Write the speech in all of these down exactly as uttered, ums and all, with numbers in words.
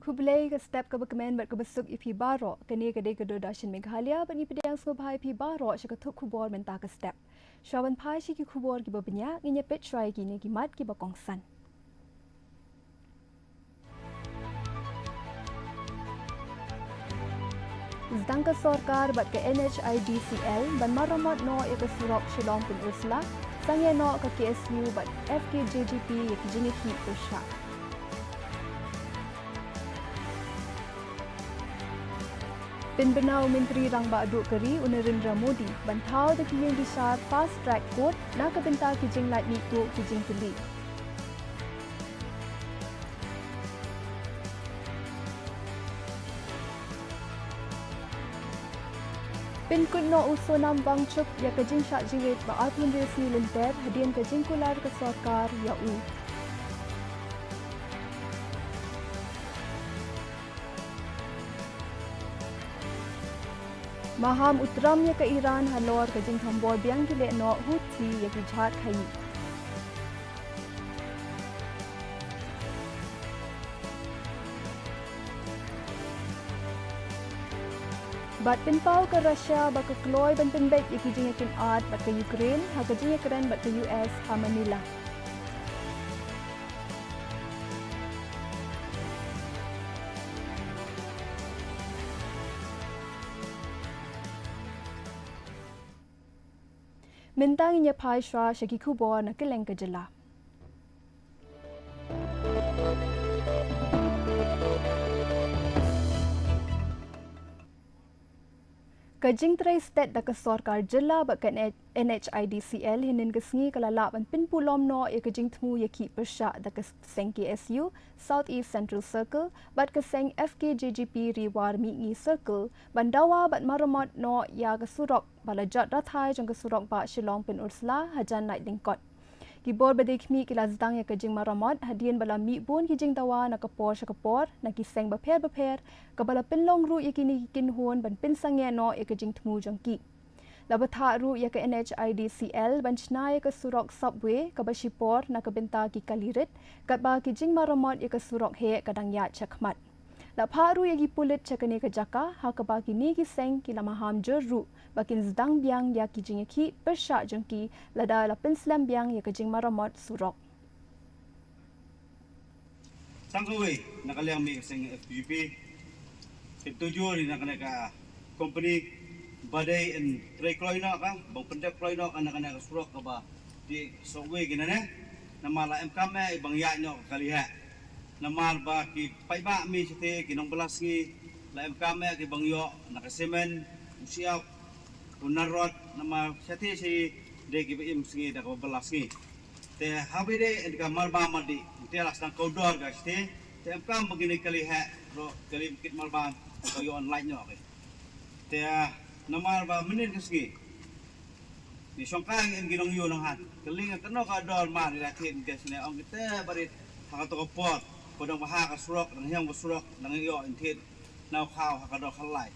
Khublei ka step kaba kmen bad kaba suk ïa phi baroh. Kane ka dei ka Doordarshan Meghalaya bad ngi pdiang sngewbha ïa phi baroh sha ka thup khubor mynta ka step. Shuwa ban phai sha ki khubor kiba bniah, ngin ïa peit shuwa ïa kine ki mat kiba kongsan. Sdang ka sorkar bad ka N H I D C L ban maramot noh ïa ka surok Shillong Pynursla, sangeh noh ka K S U bad F K J G P ïa ki jingïakhih pyrshah. Pynbna u Myntri Rangbah Duh ka Ri u Narendra Modi ban thaw da ki ïing bishar Fast Track Court na ka bynta ki jinglait mih tuh ki jingkylli. Pynkut noh u Sonam Wangchuk ïa ka jingshah jingrit ba arphew hynriew sngi lynter hadien ka jingkular ka sorkar ïa u. Maham u Trump ïa ka Iran halor ka jingthombor biang ki lehnoh Houthi ïa ki jhad khaïi. Bad pynpaw ka Russia ba ka kloi ban pynbeit ïa ki jingïakynad bad ka Ukraine ha ka jingïakren bad ka U S ha Manila. Mynta ngin ïa phai shuwa sha ki khubor na kylleng ka jylla. Ka jingtrei stet da ka sorkar jylla bad ka N H I D C L hynnin ka sngi ka la lah ban pynpulom noh ïa ka jingthmu ïakhih pyrshah da ka seng K S U South East Central Circle bad ka seng F K J G P Ri War Mihngi Circle ban dawa bad maramot noh ïa ka surok ba la jot rathai jong ka surok bah Shillong Pynursla hajan Laitlyngkot. Ki bor ba dei khmih ki la sdang ïa ka jingmaramot hadien ba la mih bun ki jingdawa na ka por sha ka por na ki seng bapher bapher, kaba la pynlong ruh ïa kine ki kynhun ban pynsangeh noh ïa ka jingthmu jong ki. La bthah ruh ïa ka N H I D C L ban shna ïa ka surok subway kaba shipor na ka bynta ki kali rit, katba ki jingmaramot ïa ka surok heh ka dang ïaid shakhmat. La phah ruh ïa ki pulit sha kane ka jaka, ha kaba kine ki seng ki la maham jur ruh ba kin sdang biang ïa ki jingïakhih pyrshah jong ki lada la pynslem biang ïa ka jingmaramot surok. Tang kawei na ka liang mih ka seng F P G P, kyntu jur ïa na kane ka company ba dei ban trei kloi noh ka, ban pyndep kloi noh ka na kane ka surok kaba dei subway ki nane. Namar la em kam eh ban ïaid noh ka kali heh. Namar ba ki paidbah mih shatei ki nongbylla sngi la em kam eh ki ban ïoh na ka semen, u siap, u narot, namar shatei shatei dei kiba im sngi da kaba bylla sngi. Te haba dei en ka marbam madi, te la sdang kawdor ka shatei, te em kam ba kine kali heh, ro kali bukit marbam, ka ïoh lait noh ki. Te namar ba mynnin ka sngi ngi shongkai ngi em ki nongïoh nonghan. Ka liang kano ka dor mar ïa ki ngi sne ong kita barit ha kato ka por. Ko dang ba ha ka surok, dang hiang ka surok, dang ïoh in thied na u khaw ha ka dor khalai.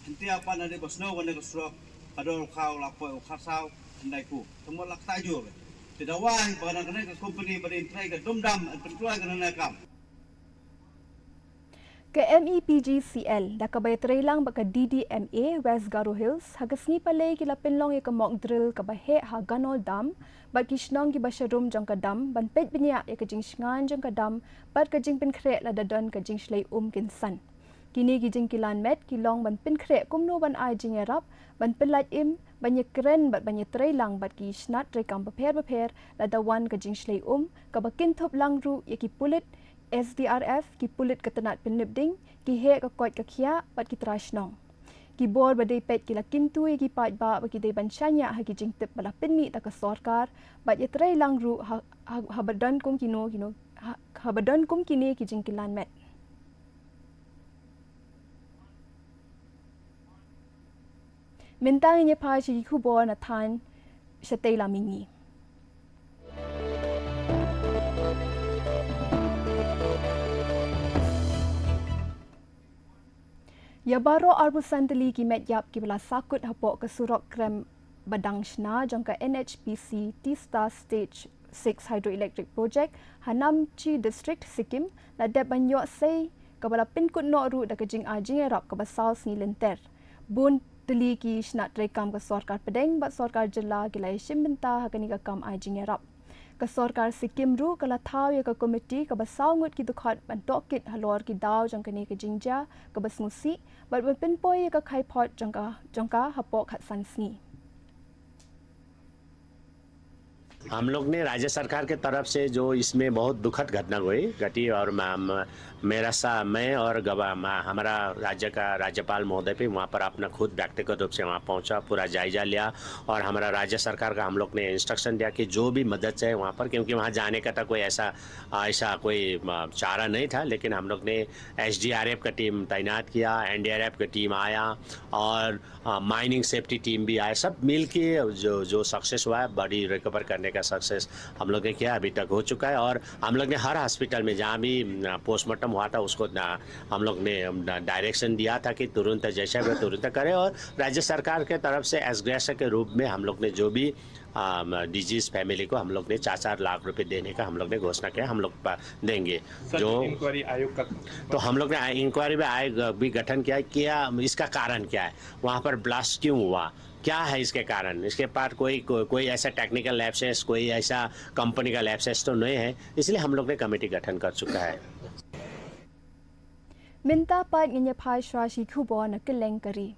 Hyntia pat na dei ba snow kane ka surok, ka dor u khaw la poi u kharsaw, hyndai ku. Tamo lak ta jur. Te da wai ba na kane ka company ba dei trei ka dum dam, an pynkloi ka nane kam. Ka M E P G C L, da kaba ïatreilang bad ka D D M A West Garo Hills, ha ka sngi palei ki la pynlong ïa ka mock drill kaba heh ha Ganol Dam, bad ki shnong kiba sharum jong ka dam, ban peit bniah ïa ka jingshngaiñ jong ka dam, bad ka jingpynkhreh lada don ka jingshlei um kynsan. Kine ki jingkilan met ki long ban pynkhreh kumno ban ai jingïarap, ban pynlait im, ban ïakren bad ban ïatreilang bad ki shnat treikam bapher bapher, lada wan ka jingshlei um, kaba kynthup lang ruh ïa ki pulit, S D R F, ki pulit ka tnat pynlip ding, ki heh ka koit ka khiah bad ki trai shnong. Ki bor ba dei peit ki la kyntu ïa ki paidbah ba ki dei ban shaniah ha ki jingtip ba la pynmih da ka sorkar, bad ïatreilang ruh ha, ha, haba don kum kino kino, ha, haba don kum kine ki jingkilan met. Mynta ngin ïa phai sha ki khubor na thaiñ shatei lam mihngi. Ïa baroh arphew san tylli ki met ïap kiba la sakut hapoh ka surok krem ba dang shna jong ka N H P C Teesta Stage six Hydroelectric Project ha Namchi District, Sikkim, la dep ban ïoh sei kaba la pynkut noh ruh da ka jingai jingïarap kaba saw sngi lynter. Bun tylli ki shnat treikam ka sorkar pdeng bad sorkar jylla ki la ïashim bynta ha kane ka kam ai jingïarap. Ka sorkar Sikkim ruh ka la thaw ïa ka komiti kaba saw ngut ki dkhot ban tohkit halor ki daw jong kane ka jingjia kaba sngewsih bad ban pynpoi ïa ka khaiphot jong ka, jong ka hapoh khatsan sngi. हम लोग ने राज्य सरकार के तरफ से जो इसमें बहुत दुखद घटना हुई घटी और म-, म-, मेरा सा मैं और गवा-, म-, हमारा राज्य का राज्यपाल महोदय भी वहाँ पर अपना खुद व्यक्तिगत रूप से वहाँ पहुँचा, पूरा जायजा लिया और हमारा राज्य सरकार का हम लोग ने इंस्ट्रक्शन दिया कि जो भी मदद चाहिए वहाँ पर, क्योंकि वहाँ जाने का था कोई ऐसा, ऐसा कोई, अ, चारा नहीं था, लेकिन हम लोग ने एसडीआरएफ का टीम तैनात किया, एनडीआरएफ की टीम आया और माइनिंग सेफ्टी टीम भी आए, सब मिल के जो, जो सक्सेस हुआ है, बॉडी रिकवर करने का सक्सेस हम लोग ने किया, अभी तक हो चुका है। और हम लोग ने हर हॉस्पिटल में जहाँ भी पोस्टमार्टम हुआ था उसको ना, हम लोग ने डायरेक्शन दिया था कि तुरंत जैसा भी तुरंत करें। और राज्य सरकार के तरफ से एसग्रेस के रूप में हम लोग ने जो भी डिजीज फैमिली को हम लोग ने चार चार लाख रुपए देने का हम लोग ने घोषणा किया, हम लोग प-, देंगे। सर, जो इंक्वायरी आयोग का तो हम लोग ने इंक्वायरी भी आयोग भी गठन किया है, क्या इसका कारण क्या है, वहाँ पर ब्लास्ट क्यों हुआ, क्या है इसके कारण, इसके बाद कोई को, कोई ऐसा टेक्निकल लैप्सेस, कोई ऐसा कंपनी का लैप्सेस तो नहीं है, इसलिए हम लोग ने कमेटी गठन कर चुका है। Mynta pat ngin ïa phai shuwa sha ki khubor na kylleng ka ri.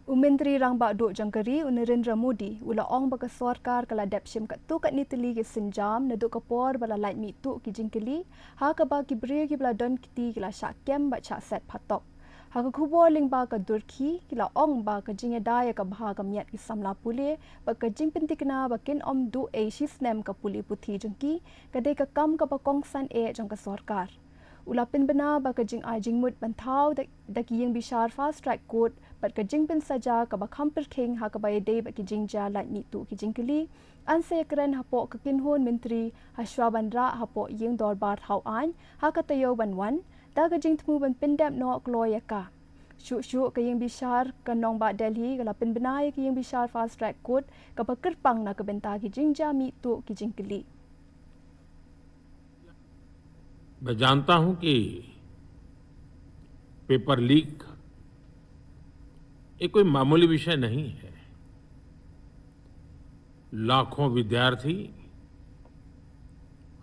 U Myntri Rangbah Duh jong ka ri, u Narendra Modi, u la ong ba ka sorkar ka la dep shim katto katne tylli ki sienjam naduh ka por ba la lait mih tuh ki jingkylli, ha kaba ki briew kiba la don kti ki la shah kem bad shah set phatok. Ha ka khubor lyngba ka Durki, ki la ong ba ka jingïada ïa ka bha ka miat ki samla pule bad ka jingpynthikna ba kin ym duh ei shi snem ka pule puthi jong ki, ka dei ka kam kaba kongsan eh jong ka sorkar. U la pynbna ba ka jingai jingmut ban thaw da, da ki ïing bishar fast track court bad ka jingpynsaja kaba kham pyrkhing ha kaba ïadei bad ki jingjia lait mih tuh ki jingkylli, yn sa ïakren hapoh ka kynhun myntri ha shuwa ban rah hapoh ïing dorbar thaw aiñ ha ka taïew ban wan, da ka jingthmu ban pyndep noh kloi ïa ka. Shuh shuh ka ïing bishar ka nongbah Delhi ka la pynbna ïa ka ïing bishar fast track court kaba kyrpang na ka bynta ki jingjia mih tuh ki jingkylli. मैं जानता हूं कि paper leak ये कोई मामूली विषय नहीं है। लाखों विद्यार्थी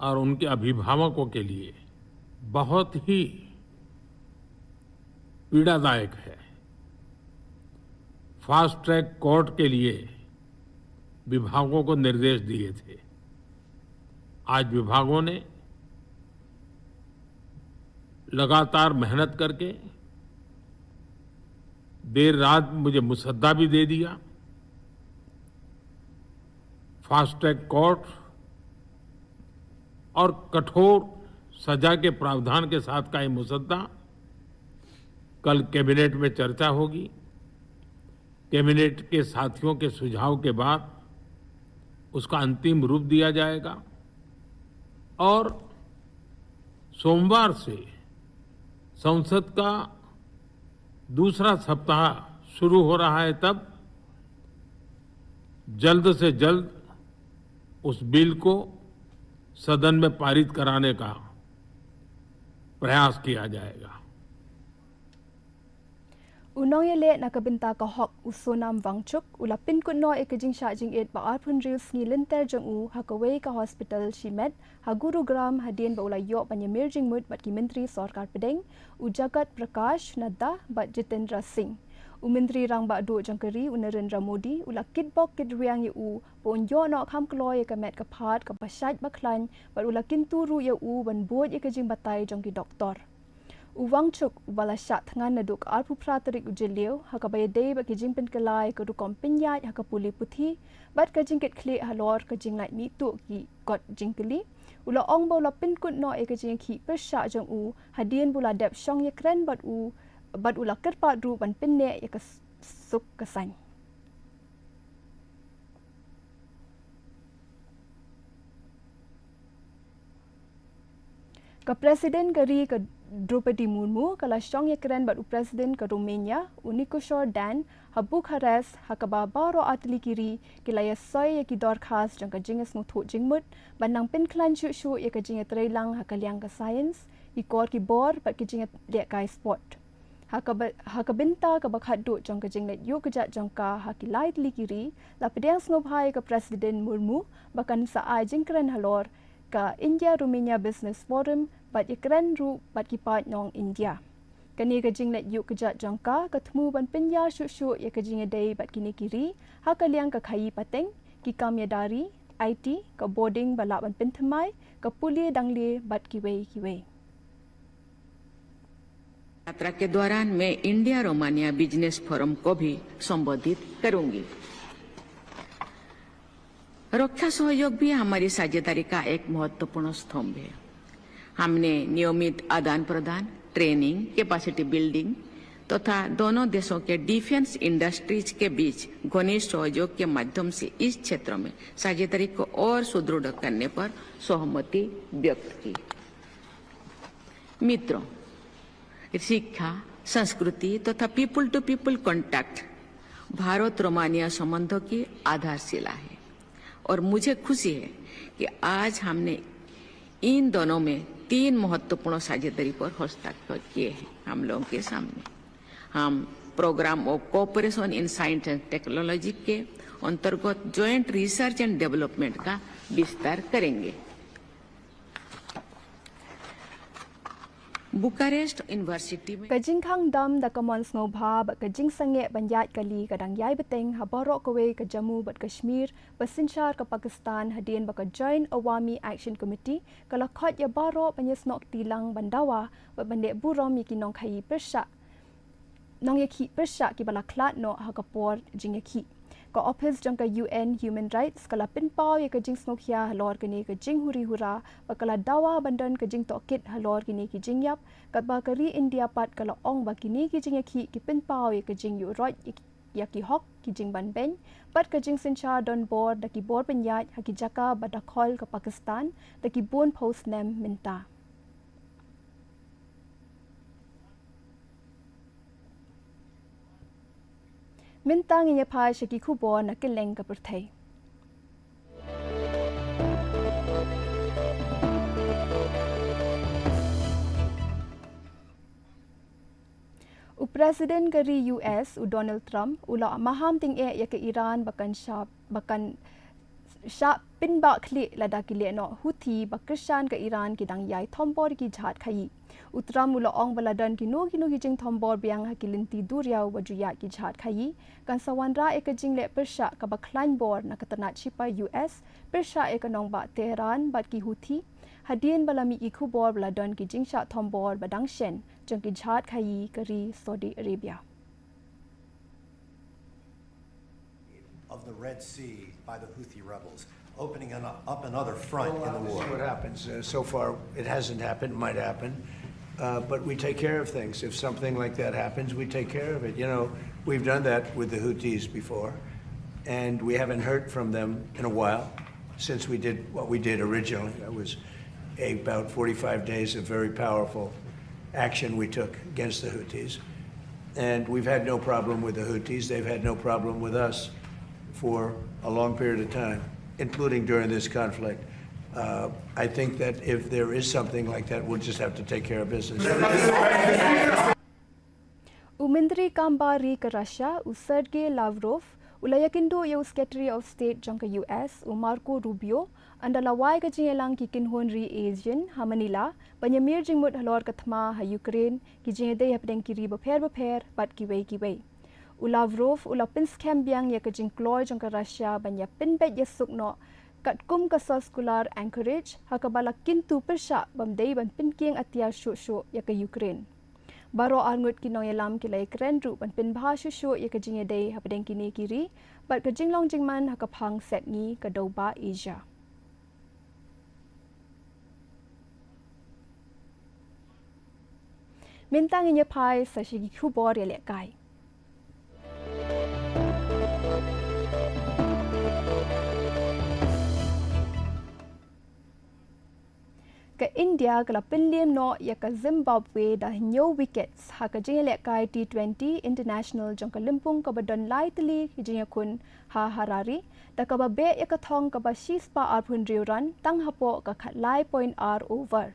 और उनके अभिभावकों के लिए बहुत ही पीड़ादायक है। फास्ट ट्रैक कोर्ट के लिए विभागों को निर्देश दिए थे। आज विभागों ने लगातार मेहनत करके देर रात मुझे मुसद्दा भी दे दिया। फास्ट ट्रैक कोर्ट और कठोर सजा के प्रावधान के साथ का ये मुसद्दा कल कैबिनेट में चर्चा होगी। कैबिनेट के साथियों के सुझाव के बाद उसका अंतिम रूप दिया जाएगा और सोमवार से संसद का दूसरा सप्ताह शुरू हो रहा है, तब जल्द से जल्द उस बिल को सदन में पारित कराने का प्रयास किया जाएगा। U nongïaleh na ka bynta ka hok u Sonam Wangchuk u la pynkut noh ïa ka jingshah jingit ba arphew hynriew sngi lynter jong u ha kawei ka hospital shimet ha Gurugram hadien ba u la ïoh ban ïamir jingmut bad ki myntri sorkar pdeng, u Jagat Prakash Nadda bad Jitendra Singh. U Myntri Rangbah Duh jong ka ri, u Narendra Modi, u la kitbok kitrwiang ïa u ba un ïoh noh kham kloi ïa ka met ka phad kaba shait ba khlaiñ bad u la kyntu ruh ïa u ban bud ïa ka jingbatai jong ki doktor. U Wangchuk, uba la shah thngan naduh ka arphew phra tarik u Jylliew ha kaba ïadei bad ki jingpynkylla ïa ka rukom pynïaid ha ka pule puthi bad ka jingkitkhlieh halor ka jinglait mih tuh ki kot jingkylli, u la ong ba u la pynkut noh ïa ka jingïakhih pyrshah jong u hadien ba u la dep shong ïakren bad u, bad u la kyrpad ruh ban pynneh ïa ka suk ka saiñ. Ka President ka ri, ka Droupadi Murmu ka la shong ïakren bad u President ka Romania, u Nicușor Dan, ha Bucharest, ha kaba baroh artylli ki ri ki la ïasoi ïa ki dorkhas jong ka jingïasngewthuh jingmut ban nang pynkhlaiñ shuh shuh ïa ka jingïatreilang ha ka liang ka science, ki kor ki bor bad ki jingïalehkai sport. Ha kaba, ha ka bynta kaba khatduh jong ka jingleit ïuh kjat jong ka ha ki lai tylli ki ri, la pdiang sngewbha ïa ka President Murmu ba kan sa ai jingkren halor ka India Romania Business Forum bad ïakren ruh bad ki paid nong India. Kane ka jingleit ïuh kjat jong ka ka thmu ban pynïar shuh shuh ïa ka jingïadei bad kine ki ri ha ka liang ka khaïi pateng, ki kam ïada ri, I T, ka bording ba lah ban pynthymmai, ka pule dangle bad kiwei kiwei. यात्रा के दौरान मैं India Romania business forum को भी संबोधित करूंगी। रक्षा सहयोग भी हमारी साझेदारी का एक महत्वपूर्ण स्तंभ है। हमने नियमित आदान प्रदान, ट्रेनिंग, कैपेसिटी बिल्डिंग तथा दोनों देशों के डिफेंस इंडस्ट्रीज के बीच घनिष्ठ सहयोग के माध्यम से इस क्षेत्र में साझेदारी को और सुदृढ़ करने पर सहमति व्यक्त की। मित्रों, शिक्षा, संस्कृति तथा people to people contact Bharat Romania संबंधों की आधारशिला है और मुझे खुशी है कि आज हमने इन दोनों में तीन महत्वपूर्ण साझेदारी पर हस्ताक्षर किए हैं हम लोगों के सामने। हम programme of cooperation in science and technology के अंतर्गत ज्वाइंट रिसर्च एंड डेवलपमेंट का विस्तार करेंगे। बुकारेस्ट यूनिवर्सिटी में Ka jingkhang dam da ka mon sngewbha bad ka jingsangeh ban ïaid kali ka dang ïai bteng ha baroh kawei ka Jammu bad Kashmir ba synshar ka Pakistan hadien ba ka Joint Awami Action Committee ka la khot ïa baroh ban ïasnoh kti lang ban dawa bad ban leh burom ïa ki nongkhaïi pyrshah nongïakhih pyrshah kiba la khlad noh ha ka por jingïakhih. Ka ophis jong ka U N Human Rights ka la pynpaw ïa ka jingsngewkhia halor kane ka jinghuri hura bad ka la dawa ban don ka jingtohkit halor kine ki jingïap, katba ka ri India pat ka la ong ba kine ki jingïakhih ki pynpaw ïa ka jingïuhroit ïa ki, ïa ki hok, ki jingbanbeiñ bad ka jingsynshar donbor da ki bor pynïaid ha ki jaka ba dkhol ka Pakistan da ki bun phew snem mynta. Mynta ngin ïa phai sha ki khubor na kylleng ka pyrthei. U President ka ri U S, u Donald Trump, u la maham tyngeh ïa ka Iran ba kan shah, ba kan shah pynbah khlieh lada ki lehnoh Houthi ba kyrshan ka Iran ki dang ïai thombor ïa ki jahaj khaïi. U Trump u la ong ba la don kino kino ki jingthombor biang ha ki lynti duriaw ba ju ïaid ki jahaj khaïi kan sa wanrah ïa ka jingleh pyrshah kaba khlaiñ bor na ka tnat shipai U S pyrshah ïa ka nongbah Tehran bad ki Houthi, hadien ba la mih ki khubor ba la don ki jingshah thombor ba dang shen jong ki jahaj khaïi ka ri Saudi Arabia. Of the Red Sea by the Houthi rebels, opening an, up another front Well, in the we'll war. See what happens. Uh, so far, it hasn't happened. Might happen. Uh, but we take care of things. If something like that happens, we take care of it. You know, we've done that with the Houthis before, and we haven't heard from them in a while since we did what we did originally. That was about forty-five days of very powerful action we took against the Houthis. And we've had no problem with the Houthis. They've had no problem with us for a long period of time, including during this conflict. Uh, I think that if there is something like that, we'll just have to take care of business. U Myntri Kam Bar Ri ka Russia, u Sergei Lavrov, u la ïakynduh ïa u Secretary of State jong ka U S, u Marco Rubio, ynda la wai ka jingïalang ki kynhun ri ASEAN ha Manila ban ïamir jingmut halor ka thma ha Ukraine, ki jingïadei hapdeng ki ri bapher bapher bad kiwei kiwei. U Lavrov u la pynskhem biang ïa ka jingkloi jong ka Russia ban ïa pynbeit ïasuk noh katkum ka soskular Anchorage, ha kaba la kyntu pyrshah bym dei ban pynkieng atiar shuh shuh ïa ka Ukraine. Baroh arngut ki nongïalam ki la ïakren ruh ban pynbha shuh shuh ïa ka jingïadei hapdeng kine ki ri bad ka jinglong jingman ha ka phang sepngi ka dewbah Asia. Mynta ngin ïa phai sa sha ki khubor ïalehkai. Ka India ka la pynliem noh ïa ka Zimbabwe da hynñiew wickets ha ka jingïalehkai T twenty international jong ka lympung kaba don lai tylli ki jingïakhun ha Harare, da kaba beh ïa ka thong kaba shispah arphew hynriew run tang hapoh ka khatlai point ar over.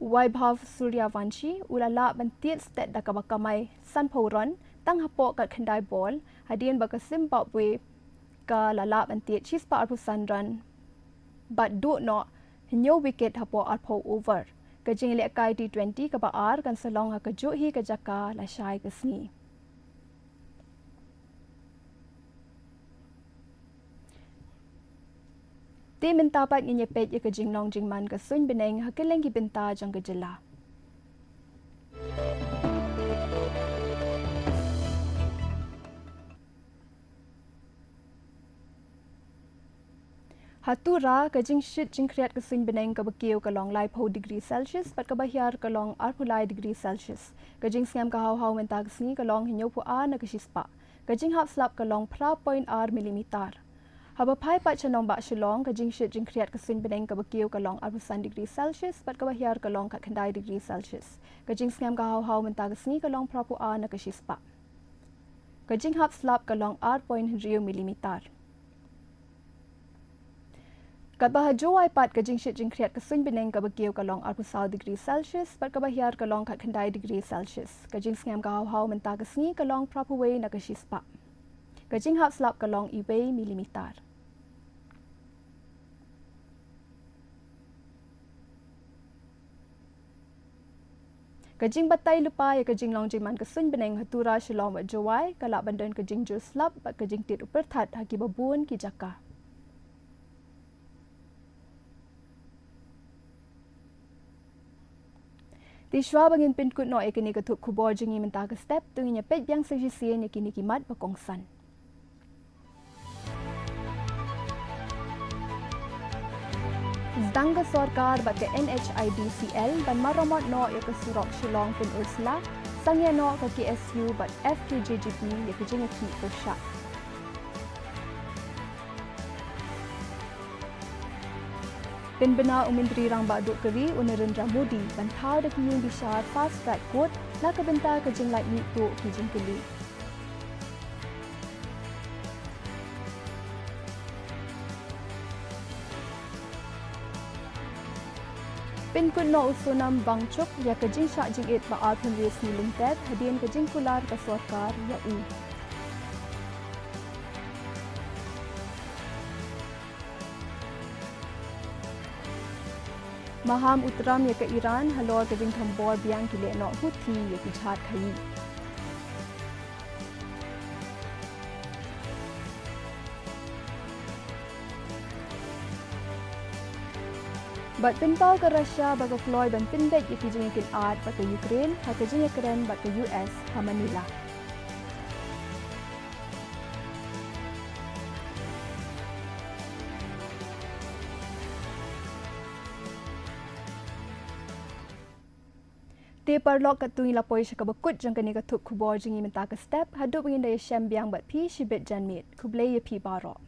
U Vaibhav Suryavanshi u la lah ban tied stet da kaba kamai sanphew run tang hapoh ka khyndai ball, hadien ba ka Zimbabwe ka la lah ban tied shispah arphew san run bad duh noh hynñiew wicket hapoh arphew over. Ka jingïalehkai T twenty kaba ar kan sa long ha kajuh hi ka jaka lashai ka sngi. Te mynta pat ngin ïa peit ïa ka jinglong jingman ka suiñ bneng ha kylleng ki bynta jong ka jylla. Ha Tura, ka jingshit jingkhriat ka suiñ bneng kaba kiew ka long laiphew degree Celsius bad kaba hiar ka long arphew lai degree Celsius. Ka jingsngem ka hawhaw mynta ka sngi ka long hynñiewphew ar na ka shispah. Ka jinghap slap ka long phra point ar millimeter. Haba phai pat sha nongbah Shillong, ka jingshit jingkhriat ka suiñ bneng kaba kiew ka long arphew san degree Celsius bad kaba hiar ka long khatkhyndai degree Celsius. Ka jingsngem ka hawhaw mynta ka sngi ka long phraphew ar na ka shispah. Ka jinghap slap ka long ar point hynriew millimeter. Katba ha Jowai pat, ka jingshit jingkhriat ka suiñ bneng kaba kiew ka long arphew saw degree Celsius bad kaba hiar ka long khatkhyndai degree Celsius. Ka jingsngem ka hawhaw mynta ka sngi ka long phraphew wei na ka shispah. Ka jinghap slap ka long iwei millimeter. Ka jingbatai lypa ïa ka jinglong jingman ka suiñ bneng ha Tura, Shillong bad Jowai ka lah ban don ka jingjur slap bad ka jingtied u pyrthat ha kiba bun ki jaka. Te shuwa ba ngin pynkut noh ïa kine ka thup khubor jong ngi mynta ka step, to ngin ïa peit biang sa shisien ïa kine ki mat ba kongsan. Sdang ka sorkar bad ka N H I D C L ban maramot noh ïa ka surok Shillong Pynursla, sangeh noh ka K S U bad F K J G P ïa ka jingïakhih pyrshah. Pynbna u Myntri Rangbah Duh ka Ri u Narendra Modi ban thaw da ki ïing bishar Fast Track Court na ka bynta ka jinglait mih tuh ki jingkylli. Pynkut noh u Sonam Wangchuk ïa ka jingshah jingit ba arphew hynriew sngi lynter hadien ka jingkular ka sorkar ïa u. Maham u Trump ïa ka Iran halor ka jingthombor biang ki lehnoh Houthi ïa ki jhad khaïi. Bad pynpaw ka Russia ba ka kloi ban pynbeit ïa ki jingïakynad bad ka Ukraine ha ka jingïakren bad ka U S ha Manila. Te paralok, katto ngi la poi sha kaba kut jong kane ka thup khubor jong ngi mynta ka step, haduh ba ngin da ïashem biang bad phi shibit janmiet. Khublei ïa phi baroh.